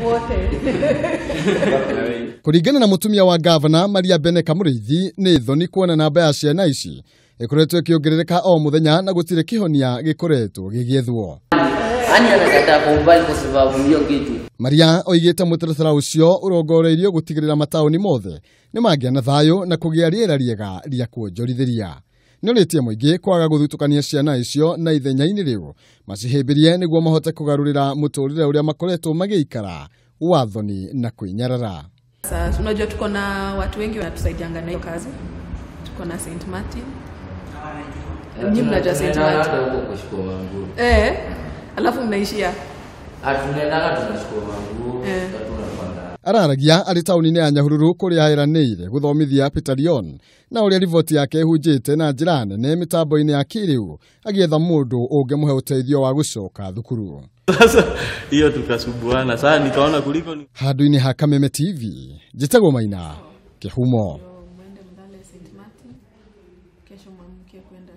Wote. Kũringana na mũtumia wa gavana Maria Beneka Mũrĩithi, nĩ thoni kuona namba ya ciana ici ĩkoretwo ĩkĩongerereka o mũthenya na gũtirĩ kĩhonia gĩkoretwo gĩgĩethwo. Ani anakataa kukubali kwa sababu hiyo kitu. Maria oigĩte mũtaratara ũcio ũrongoreirio gũtigĩrĩra mataũni mothe nĩ mangĩa na thayũ na kũgĩa rĩera rĩega rĩa kuonjorithĩria. Nĩorĩtie mũingĩ kwaga gũthutũkania ciana icio na ithenya-inĩ rĩu macihĩmbĩrie nĩguo mahote kũgarũrĩra mũtũrĩre ũrĩa makoretwo magĩikara wa thoni na kwĩnyarara. Sasa unajua tuko na watu wengi wanatusaidianga na hiyo kazi. Tuko na St Martin. Nyinyi mnajua St Martin. Huko kushukua manguo. Alafu mnaishia. Tunaendaga tunashukua manguo, tunapanda. Araragia arĩ taũni-inĩ ya Nyahururu kũrĩa eranĩire gũthomithia Peter Leon na ũrĩa riboti yake ĩhunjĩte na njĩra nene mĩtambo-inĩ ya kĩrĩu agĩetha mũndũ ũngĩmũhe ũteithio wa gũcoka thukuru. Sasa hiyo tukasumbuana sana, nikaona kuliko ni Handũ-inĩ ha Kameme TV, njĩtagwo Maina Kĩhumo. Mwende mlale St Martin. Kesho mwamke kwenda